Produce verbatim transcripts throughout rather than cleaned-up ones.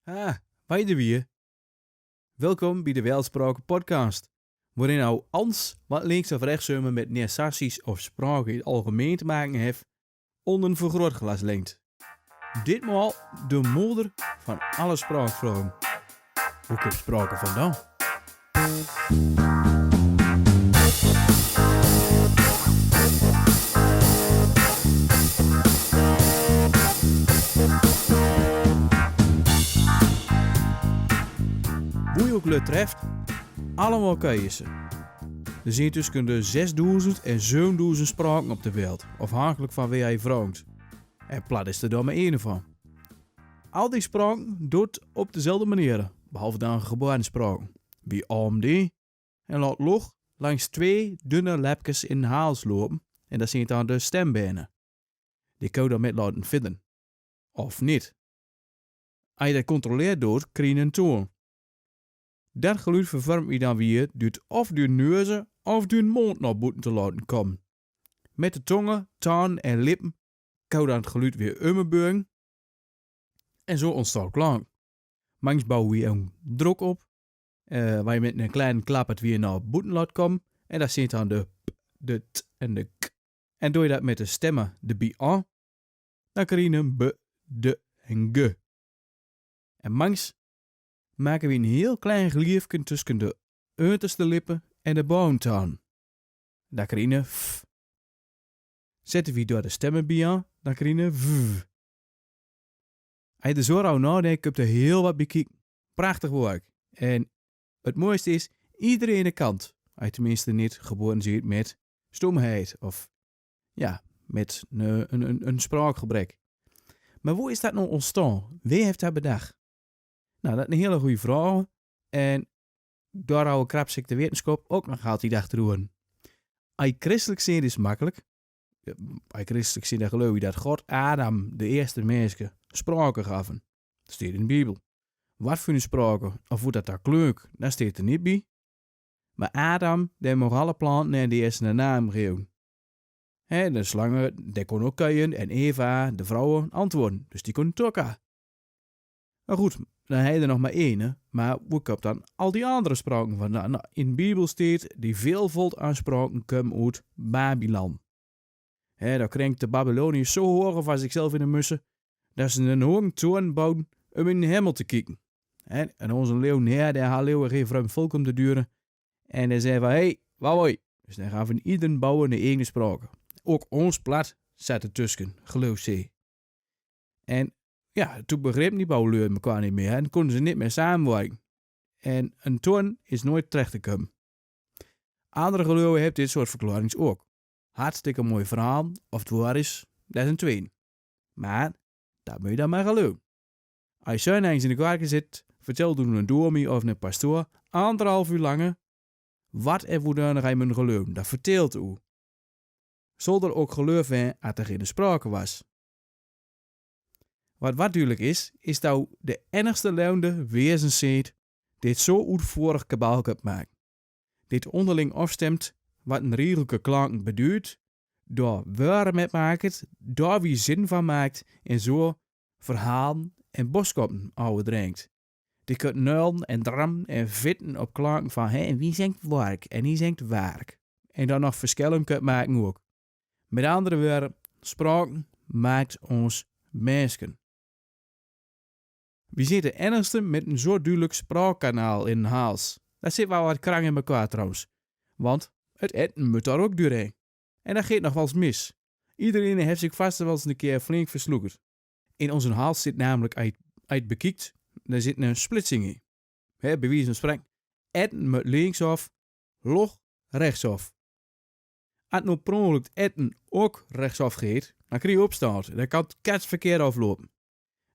Ha, wi d'r wier. Welkom bi de Weltspraken podcast, woerin nou alles wat links of rechts ummer mit neersasjes of spraken in 't algemeen te maken hef, onder een vergrootglas lint. Ditmaal de moeder van alle spraakvragen. Hoe kump spraken vandaan? Woe je ok lud treft, allemaal ken je ze. Der zien tusken de zesdoezend en zevendoezend spraken op de welt, afhankelik van wea je fraagt. En plat is der dor maar ene van. Al die spraken doot op dezelfde manier, behalve dan geboorenspraken. Wie aam die en laat loch langs twee dunne lepkes in de hals lopen en dat zien dan de stembenen. Die kun je dan met laten vinden. Of niet. As je dat controleerd doot, krie je een toon. Dat geluid vervorm je dan weer duut of duun neuze of duun mond naar boeten te laten komen. Met de tongen, tanen en lippen kun je dan het geluid weer ummebuigen. En zo ontstaat klank. Mangs bouwen we een druk op, eh, waar je met een kleine klap het weer naar boeten laat komen. En dat zit dan de p, de t en de k. En doe je dat met de stemmen de b a, dan krijg je een b, d en g. En mangs maken we een heel klein gliefje tussen de onderste lippen en de boventaan. Dan krijg je een f. Zetten we daar de stemmen bij aan, dan krijg je een v. Als je er zo over nadenkt, komt er heel wat bij kijken. Prachtig werk. En het mooiste is, iedereen kan. Als je tenminste niet geboren zit met stomheid of, ja, met een, een, een, een spraakgebrek. Maar hoe is dat nou ontstaan? Wie heeft dat bedacht? Nou, dat is een hele goede vraag. En daar hou ik krap ziek de wetenschap ook nog altijd achterover. Als je christelijk zit is makkelijk. Ja, als je christelijk zit, dan geloof je dat God Adam de eerste mensen spraken gaven. Dat staat in de Bijbel. Wat voor een spraken of hoe dat daar klonk, dat staat er niet bij. Maar Adam, die mocht alle planten en de eerste een naam geven. Hè, de slangen, die kon ook keien en Eva, de vrouwen, antwoorden. Dus die kon toka. Maar goed, dan hij er nog maar ene, maar hoe komt dan al die andere spraken vandaan? Nou, in de Bijbel staat, die veelvoud aan spraken komen uit Babylon. Hè, daar krengt de Babyloniërs zo hoog van zichzelf in de mussen, dat ze een hoge toren bouwen om in de hemel te kijken. Hè, en onze leeuw, nee, die had leeuwen geen vreemd volk om te duren. En hij zei van, hey, wat mooi. Dus dan gaan we in ieder bouwen de eigen spraken. Ook ons plat zat er tussen, geloof ze. En ja, toen begrepen die bouwlui elkaar niet meer en konden ze niet meer samenwerken. En een toorn is nooit terecht te komen. Andere geluiden hebben dit soort verklaringen ook. Hartstikke mooi verhaal, of het waar is, dat is een tweede. Maar dat moet je dan maar geloven. Als je zo eens in de kerk zit, vertelt een dominee of een pastoor anderhalf uur langer wat er woedaan hij moet geloven. Dat vertelt u. Zal er ook geloven dat er geen sprake was. Wat wat duidelijk is, is dat de ennigste levende wezen zit, dit zo oetvoerig kabaal kunt maken. Dit onderling afstemt wat een riegelke klanken beduudt, door weuren met maakt, door wie zin van maakt en zo verhalen en boodschappen overdringt. Die kunt nullen en drammen en vitten op klanken van, hè, en wie zingt wark en wie zingt wark. En dan nog verschillen kunt maken ook. Met andere woorden, spraken maakt ons mensen. Wie zit de ennigste met een zo duidelijk spraakkanaal in een hals? Dat zit wel wat krang in elkaar trouwens. Want het eten moet daar ook doorheen. En dat geeft nog wel eens mis. Iedereen heeft zich vast wel eens een keer flink versloekerd. In onze hals zit namelijk, als je het bekiekt, daar zit een splitsing in. Hè, bij wijze van spreken, eten moet linksaf, log rechtsaf. Als nou per ongeluk eten ook rechtsaf geeft, dan krijg je opstand. Dan kan het kets verkeerd aflopen.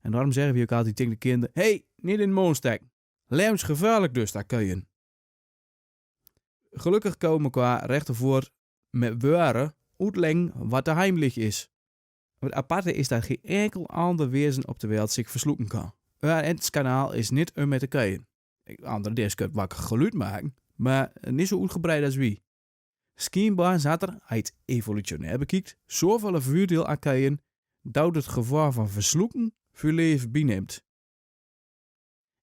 En daarom zeggen we ook altijd tegen de kinderen, hey, niet in de mond steken. Levensgevaarlijk dus, dat kun je. Gelukkig komen qua rechtervoort met weuren oetleggen wat de heimlich is. Het aparte is dat geen enkel ander wezen op de wereld zich versloeken kan. Het kanaal is niet um met te keien. Andere deers kunt wakker geluid maken, maar niet zo oetgebreid als wie. Schienbaar zat er, als je het evolutionair bekiekt, zoveel vuurdeel aan keien, dat het gevaar van versloeken vuur leven bineemt.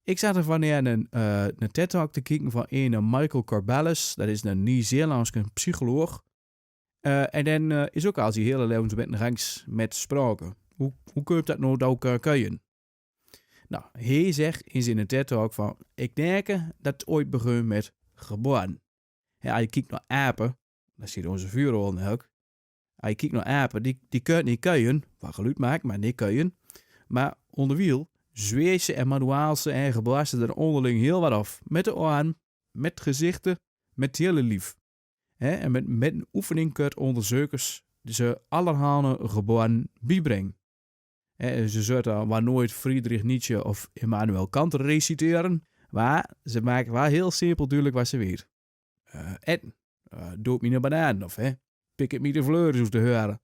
Ik zat d'r van neer 'n, eh, 'n TED-talk te kieken van ene Michael Corballis. Dat is 'n Nieuw-Zeelandsken psycholoog. Eh, en den, eh, is ok al zien hele levensbed gangs met sprake. Hoe, hoe kump dat no dat, eh, kuien? Nou, he zegt in zien TED-talk van: "Ik denk dat 't ooit begun met geboorn." Hè, as je kiekt naar apen, daar zit onze vuuroren ook. As je kiekt naar apen, die, die kunnen niet kuien, wat geluid maken, maar niet kuien. Maar onderwiel, zweet ze en manuaal ze en geboorn ze er onderling heel wat af. Met de oren, met gezichten, met 't hele lief. Hè, en met, met een oefening kunt onderzoekers ze allerhande geboorn bijbrengen. Hè, ze zullen wel nooit Friedrich Nietzsche of Immanuel Kant reciteren, maar ze maken wel heel simpel duidelijk wat ze weten. Eh, eten, eh, doe 't mie 'ne banaan of, hè, pik 't mie de fleurs oet de heuren.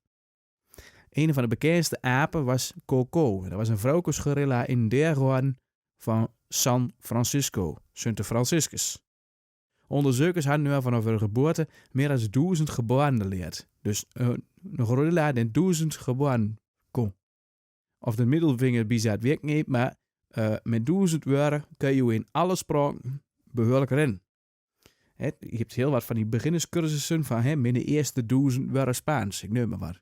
Een van de bekendste apen was Coco. Dat was een vrouwkesgorilla in de deergoorn van San Francisco, Sint Franciscus. Onderzoekers hadden nu al vanaf hun geboorte meer dan duizend geboornen geleerd. Dus, eh, een gorilla die duizend geboornen kon. Of de middelvinger bij zat, weet ik niet, maar, eh, met duizend woorden kun je in alle spraken behoorlijk rennen. Hè, je hebt heel wat van die beginnerscursussen van, hè, mijn eerste duizend woorden Spaans, ik neem maar wat.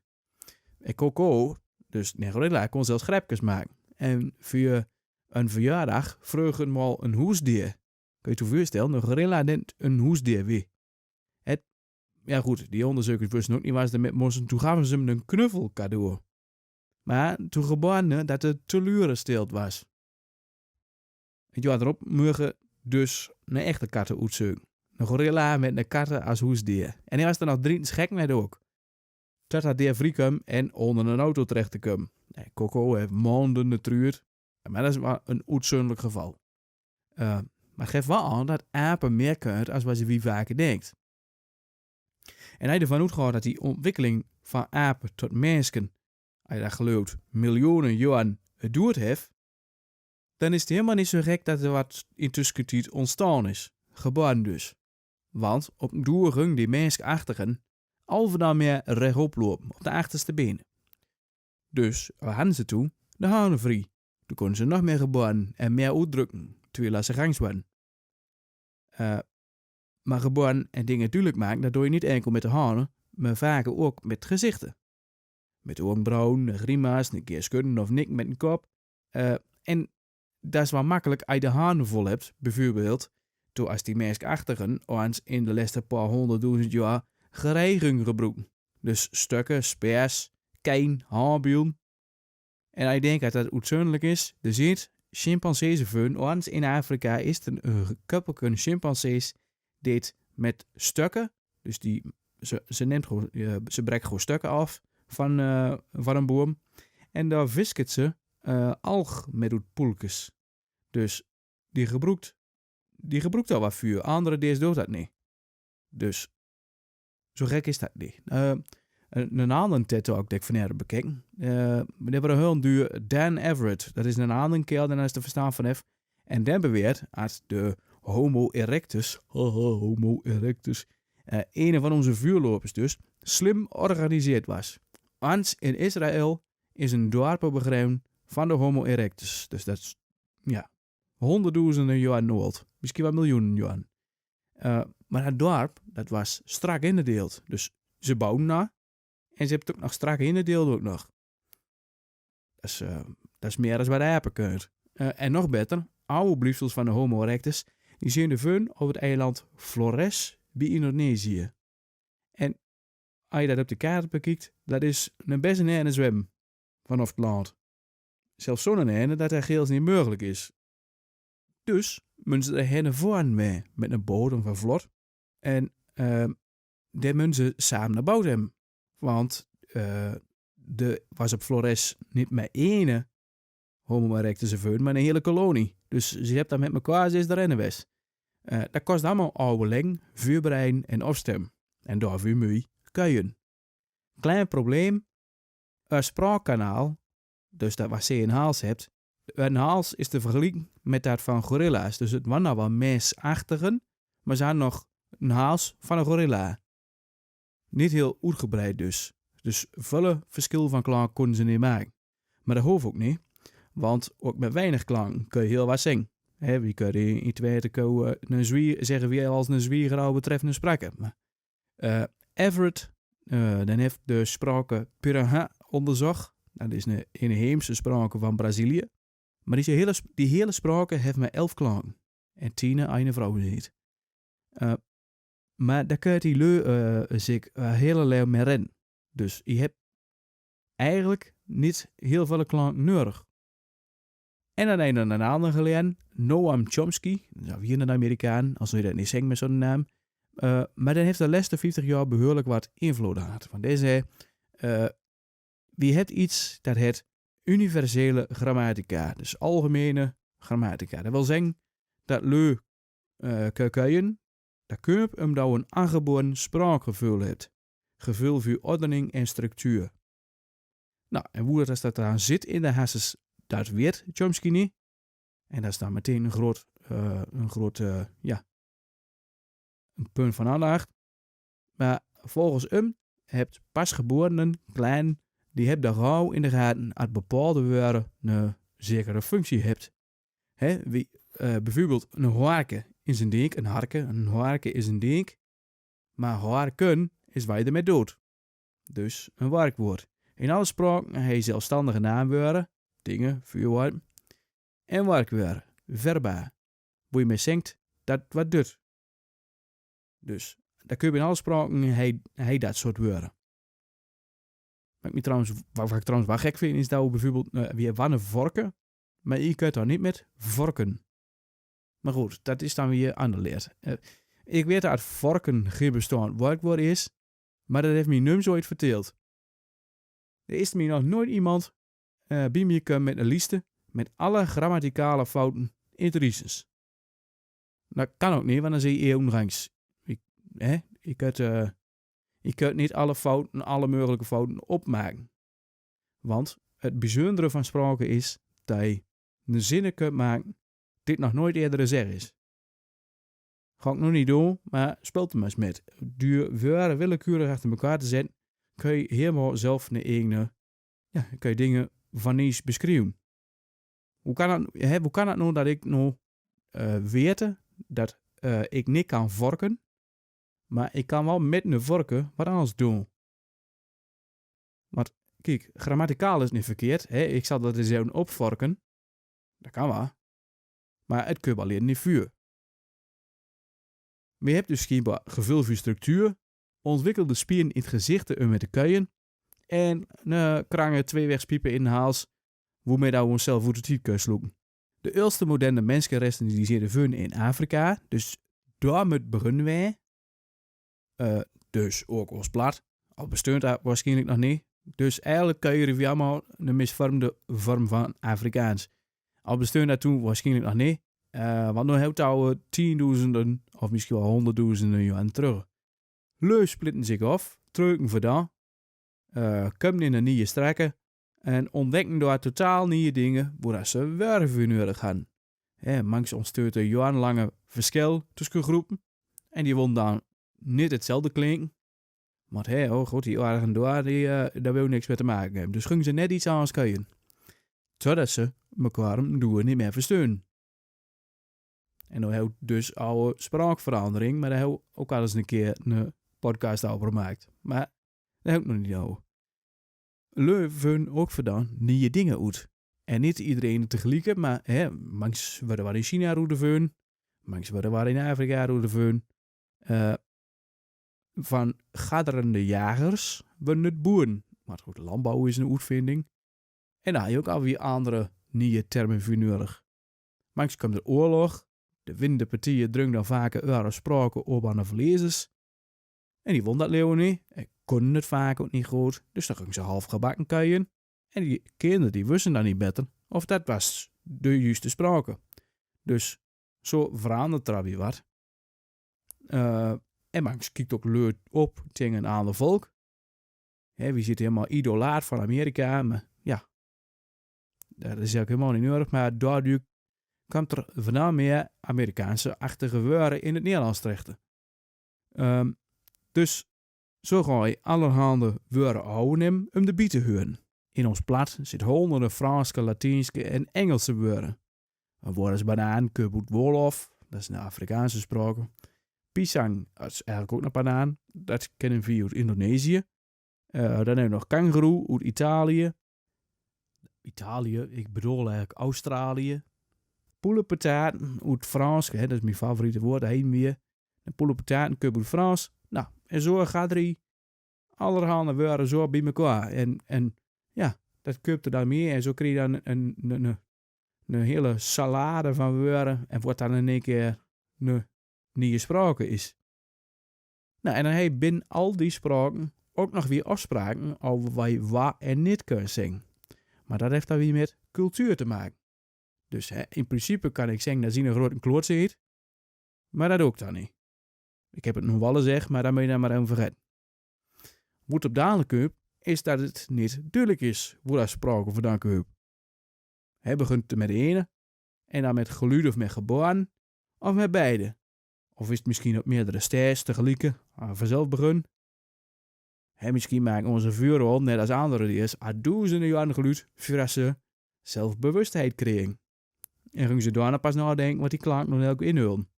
En Coco, dus een gorilla, kon zelfs grepjes maken. En voor een verjaardag vroeg hem al een hoesdier. Kun je je voorstellen, een gorilla neemt een hoesdier weer. Het, ja goed, die onderzoekers wisten ook niet waar ze ermee moesten. Toen gaven ze hem een knuffel cadeau. Maar toen geboorne dat het teleurgesteld was. Het jaar erop moesten dus een echte katten oetzoeken. Een gorilla met een katten als hoesdier. En hij was er nog drie gek met ook. Dat had dier vriekum en onder een auto terecht te komen. Nee, Coco heeft maanden natuurd. Maar dat is maar een uitzonderlijk geval. Eh, maar het geeft wel aan dat apen meer kunnen als wat je wie vaker denkt. En als je ervan uitgaat dat die ontwikkeling van apen tot mensen, als je dat gelooft, miljoenen jaren geduurd heeft, dan is het helemaal niet zo gek dat er wat in tussentijd ontstaan is. Geboorn dus. Want op den duur gingen die menskachtigen al vandaan meer rechtop lopen, op de achterste benen. Dus hadden ze toen de handen vrij. Toen konden ze nog meer geboorn en meer uitdrukken, terwijl ze gangs waren. Eh, maar geboorn en dingen duidelijk maken, dat doe je niet enkel met de handen, maar vaker ook met gezichten. Met ogenbrauen, grima's, een keer schudden of nikken met een kop. Eh, en dat is wel makkelijk als je de handen vol hebt, bijvoorbeeld, toen als die menskachtigen ons in de laatste paar honderdduizend jaar gereiging gebruiken. Dus stukken, speers, keen, handbielen. En ik denk dat dat uitzonderlijk is. Er zit chimpansees vun ons in Afrika, is er een koppelke chimpansees dit met stukken. Dus die, ze, ze neemt gewoon, eh, ze brekt gewoon stukken af van, eh, van een boom. En daar fisket ze, eh, alg met uit poelkes. Dus die gebruikt, die gebruikt daar wat voor. Andere deers doet dat niet. Dus zo gek is dat niet. Eh, een, een andere TED-talk die ik van bekeken. Eh, meneer Brahulm duur Dan Everett. Dat is een andere kerel, daar is te verstaan vanaf. En dan beweert dat de Homo erectus, haha, Homo erectus, eh, een van onze vuurlopers dus, slim organiseerd was. Ans in Israël is een dorp begraven van de Homo erectus. Dus dat is, ja, honderdduizenden jaren oud. Misschien wel miljoenen jaren. Eh, maar dat dorp, dat was strak ingedeeld. Dus ze bouwden na. En ze hebben het ook nog strak ingedeeld ook nog. Dat is, eh, dat is meer als wat apen kunt. Eh, en nog beter, oude bliefsels van de Homo erectus, die zien te vinden op het eiland Flores bij Indonesië. En als je dat op de kaart bekijkt, dat is een best een zwem vanaf het land. Zelfs zo'n ene dat er geheel niet mogelijk is. Dus moeten ze er heen varen mee met een boot of een vlot. En, eh, dan moeten ze samen naar boot hebben. Want, eh, er was op Flores niet maar ene Homo erectus te vinden, maar een hele kolonie. Dus ze hebben daar met elkaar zes erin geweest. Eh, dat kost allemaal overleggen, voorbereiden en afstemmen. En daarvoor moet je kuien. Klein probleem. Een spraakkanaal, dus dat wat ze in hals hebt, een hals is te vergelijken met dat van gorilla's. Dus het waren nou wel mensachtigen, maar ze hadden nog een hals van een gorilla. Niet heel uitgebreid dus. Dus veel verschil van klank konden ze niet maken. Maar dat hoeft ook niet, want ook met weinig klank kun je heel wat zingen. Hè, wi kunnen in, in Twente ko-, eh, 'ne zwie-, zeggen wi als 'ne zwieger al betreffende spraak. Maar, eh, Everett, eh, den heeft de sprake Pirahã onderzocht. Dat is 'ne inheemse sprake van Brazilië. Maar die hele sp-, die hele sprake heeft maar elf klanken. En tiene eine vrouw zit. Eh, maar daar kun je die leu, eh, zich, eh, heel leeuw mee redden. Dus je hebt eigenlijk niet heel veel klanken nodig. En dan een en een ander geleerd, Noam Chomsky, dat is weer 'nen Amerikaan, als we dat niet zeggen met zo'n naam, eh, maar dan heeft de laatste vijftig jaar behoorlijk wat invloed gehad. Want deze, eh, wie het iets dat het universele grammatica, dus algemene grammatica. Dat wil zeggen dat leu, eh, ke-, keien, dat kump omdat we een aangeboren spraakgevoel hebt. Gevoel voor ordening en structuur. Nou, en hoe dat, dat eraan zit in de hersens, dat weet Chomsky niet. En dat is dan meteen een groot, eh, een groot, eh, ja, een punt van aandacht. Maar volgens hem hebt pasgeborenen, klein, die hebt de gauw in de gaten dat bepaalde woorden een zekere functie hebt. Hè, wie, eh, bijvoorbeeld een hoarke is een dink, een harke, een hoarke is een dink. Maar hoarken is waar je ermee doet. Dus een werkwoord. In alle spraken heb je zelfstandige naamwoorden, dingen, vuurwoorden, en werkwoorden, verba, wo je mee zingt dat wat doet. Dus, dat kun je in alle spraken, hij, hij dat soort woorden. Wat ik me trouwens, wat, wat ik trouwens wel gek vind, is dat we bijvoorbeeld, eh, weer wanne vorken, maar je kunt dan niet met vorken. Maar goed, dat is dan weer ander leerd. Eh, ik weet dat vorken geen bestaand werkwoord is, maar dat heeft mij nums ooit verteld. Er is mij nog nooit iemand, eh, bij mij komen met een liste met alle grammaticale fouten in het Riesens. Dat kan ook niet, want dan zie je eeuwengangs. Ik, hè, ik het, eh, ik kan niet alle fouten, alle mogelijke fouten opmaken. Want het bijzondere van spraken is dat je een zinneke maken dit nog nooit eerder gezegd is. Ga ik nog niet doen, maar speelt er maar eens met. Door woorden willekeurig achter elkaar te zetten, kun je helemaal zelf een eigen, ja, kun je dingen van niets beschrijven. Hoe kan het, hè, hoe kan het nou dat ik nou, eh, weten dat, eh, ik niet kan vorken, maar ik kan wel met een vorken wat anders doen? Want, kijk, grammaticaal is niet verkeerd, hè? Ik zal dat eens even opvorken. Dat kan wel. Maar het kun je alleen niet vuur. We hebben dus schijnbaar gevoel voor structuur, ontwikkelde spieren in het gezicht om met te keien en, eh, krange tweewegspiepen in de hals, waarmee dat we onszelf uit de tijd kunnen sloeken. De oudste moderne mensenresten die zitten vinden in Afrika, dus daarmee beginnen we. Eh, dus ook ons plat, al besteunt dat waarschijnlijk nog niet. Dus eigenlijk kun je allemaal een misvormde vorm van Afrikaans. Al besteunt dat toen waarschijnlijk nog niet, eh, want nu hebben we tienduizenden of misschien wel honderdduizenden jaren terug. Lui splitten zich af, treuken vandaan, eh, komen in een nieuwe strekken en ontdekken daar totaal nieuwe dingen, waar ze werven voor nodig hadden. Hè, mangs ontsteurt er jarenlange verschil tussen groepen en die wonnen dan niet hetzelfde klinken. Want hè, oh god, die waren daar, die, eh, daar wil ik niks mee te maken hebben. Dus gingen ze net iets anders keuien. Zodat ze elkaar door niet meer versteunen. En dan heb ik dus oude spraakverandering, maar daar heb ik ook al eens een keer een podcast over gemaakt. Maar daar heb ik nog niet over. Lui vinden ook vandaan nieuwe dingen uit. En niet iedereen tegelijk, maar hè, mangs worden waar in China roede vinden, mangs worden waar in Afrika roede vinden. Eh, van gadderende jagers worden het boeren. Maar goed, landbouw is een uitvinding. En daar heb je ook alweer andere nieuwe termen voor nodig. Mangs komt er oorlog. De winnende partijen drungen dan vaker eure spraken op aan de verliezers. En die won dat leven niet. En kunnen het vaak ook niet goed. Dus dan gingen ze half gebakken keien. En die kinderen die wisten dan niet beter of dat was de juiste spraken. Dus zo verandert er alweer wat. Eh, en mangs kijkt ook lui op tegen een ander volk. Hè, we zitten helemaal idolaat van Amerika, maar ja, dat is ook helemaal niet nodig. Maar daardoor komt er vanaf meer Amerikaanse-achtige woorden in het Nederlands terecht. Ehm, dus zo ga je allerhande woorden overnemen om erbij te huren. In ons plat zit honderden Franse, Latijnse en Engelse woorden. Een woord as banaan kump ut wolof, dat is 'n Afrikaanse spraak. Pisang, dat is eigelik ok 'ne banaan, dat kennen wi ut Indonesië. Eh, dan hebbe we noch kangeroe ut Italië. Italië, ik bedoel eigelik Australië. Poelepetaten ut Frânsk, hè, dat is mien favoriete woord, heen weer. De poelepetaten kump ut Frânsk. Nou, en zo gaat d'r allerhande woorden zo bij elkaar. En, en ja, dat kump d'r dan mee. En zo krijg je dan een, een, een, een hele salade van woorden. En wordt dan in één keer een nieuwe spraak is. Nou, en dan heb je binnen al die spraken ook nog weer afspraken over wat je wa en niet kunt zeggen. Maar dat heeft dan weer met cultuur te maken. Dus hè, in principe kan ik zeggen dat zien een grote kloot zit. Maar dat doe ik dan niet. Ik heb het nog wel eens gezegd, maar dan ben je dan maar even vergeten. Wat op dadelijk kump, is dat het niet duidelijk is waar de sprake vandaan kump. Hij begint met de ene en dan met geluid of met geboren, of met beide. Of is het misschien op meerdere stijls tegelijk, eh, vanzelf begun. Hè, misschien maken onze vuurrol, net als andere diers, al duizenden jaren geluid, voordat ze zelfbewustheid kregen. En gingen ze daarna pas nadenken wat die klanken nou elke inhullen.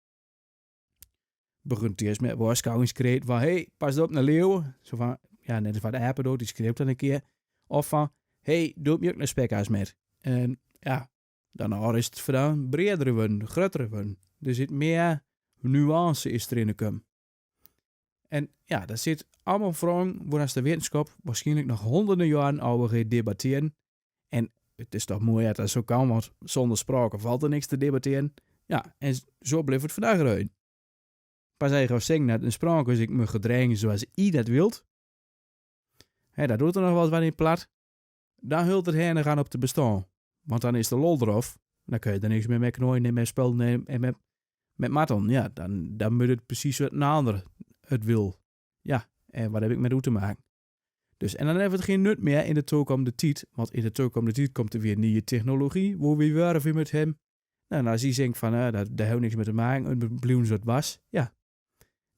Begint eerst met waarschuwingskreet van: "Hey, pas op naar leeuwen." Zo van, ja, net als wat apen doet, die schreeuwt dan een keer. Of van: "Hey, doe je ook naar spekkaas met." En ja, daarna is het vandaan bredere wun, grotere wun. Er zit meer nuance is erin gekomen. En ja, dat zit allemaal wrong, woans de wetenschap waarschijnlijk nog honderden jaren over gaat debatteren. En het is toch mooi dat dat zo kan, want zonder sprake valt er niks te debatteren. Ja, en z-, zo blijft het vandaag ruien. Pas even zeggen dat een sprake zich mag gedragen zoals i dat wilt. Hè, dat doet er nog wel eens wat in plat. Dan hult het hen er aan op te bestaan. Want dan is de lol eraf. Dan kun je er niks meer met knooien, niet meer spelen en, en met, met matten. Ja, dan, dan moet het precies wat een ander het wil. Ja, en wat heb ik met u te maken? Dus, en dan heeft het geen nut meer in de toekomende tijd, want in de toekomende tijd komt er weer nieuwe technologie, waar we weer weer met hem. Nou, en als hij zegt van, eh, dat, daar heb ik niks mee te maken, en we blijven zoals het was. Ja,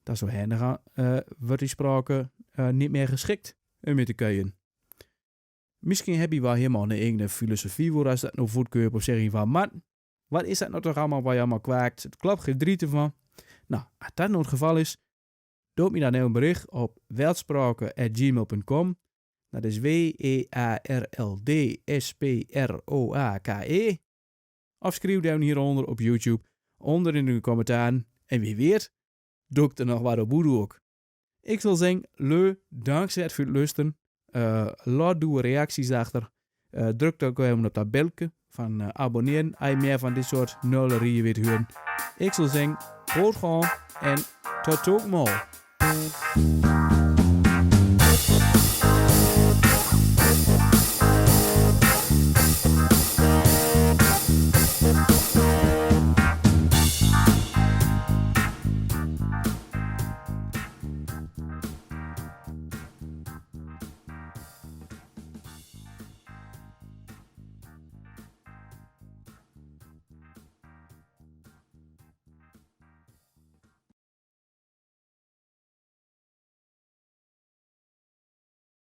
dat is wel handig, eh, wordt die sprake, eh, niet meer geschikt om mee te kunnen. Misschien heb je wel helemaal een eigen filosofie, waar als dat nou voetkeurt of zeg je van, man, wat is dat nou toch allemaal waar je allemaal kwaakt? Het klopt geen driet ervan. Nou, als dat nou het geval is, doe me dan even een bericht op weltsprake at gmail punt com. Dat is W E A R L D S P R O A K E. Of schrijf dan hieronder op YouTube, onder in de commentaren. En wie weet, doe ik er nog wat op boe ook. Ik zal zeggen, leu, dank zet voor het luisteren. Eh, laat uw reacties achter. Eh, druk ook even op dat belke van, eh, abonneren, als je meer van dit soort nullerieën wilt huren. Ik zal zeggen, goed gaan en tot toekomst.